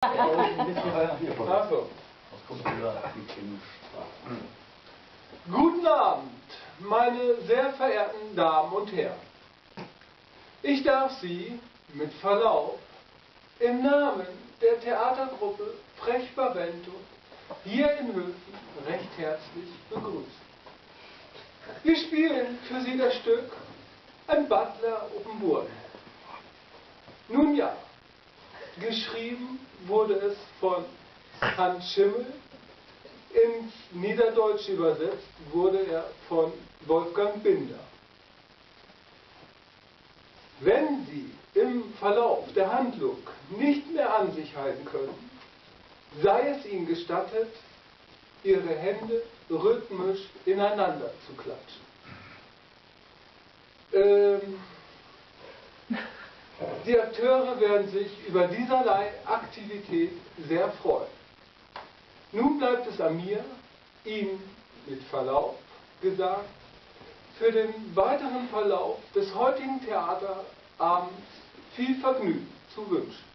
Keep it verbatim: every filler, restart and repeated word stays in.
Ach so. Guten Abend, meine sehr verehrten Damen und Herren. Ich darf Sie, mit Verlaub, im Namen der Theatergruppe Frech Verwendung hier in Höfen recht herzlich begrüßen. Wir spielen für Sie das Stück Ein Butler op 'n Buurn. Nun ja, geschrieben wurde es von Hans Schimmel, ins Niederdeutsche übersetzt wurde er von Wolfgang Binder. Wenn Sie im Verlauf der Handlung nicht mehr an sich halten können, sei es Ihnen gestattet, Ihre Hände rhythmisch ineinander zu klatschen. Ähm, die Akteure werden sich über dieserlei Aktivität sehr freuen. Nun bleibt es an mir, Ihnen, mit Verlaub gesagt, für den weiteren Verlauf des heutigen Theaterabends viel Vergnügen zu wünschen.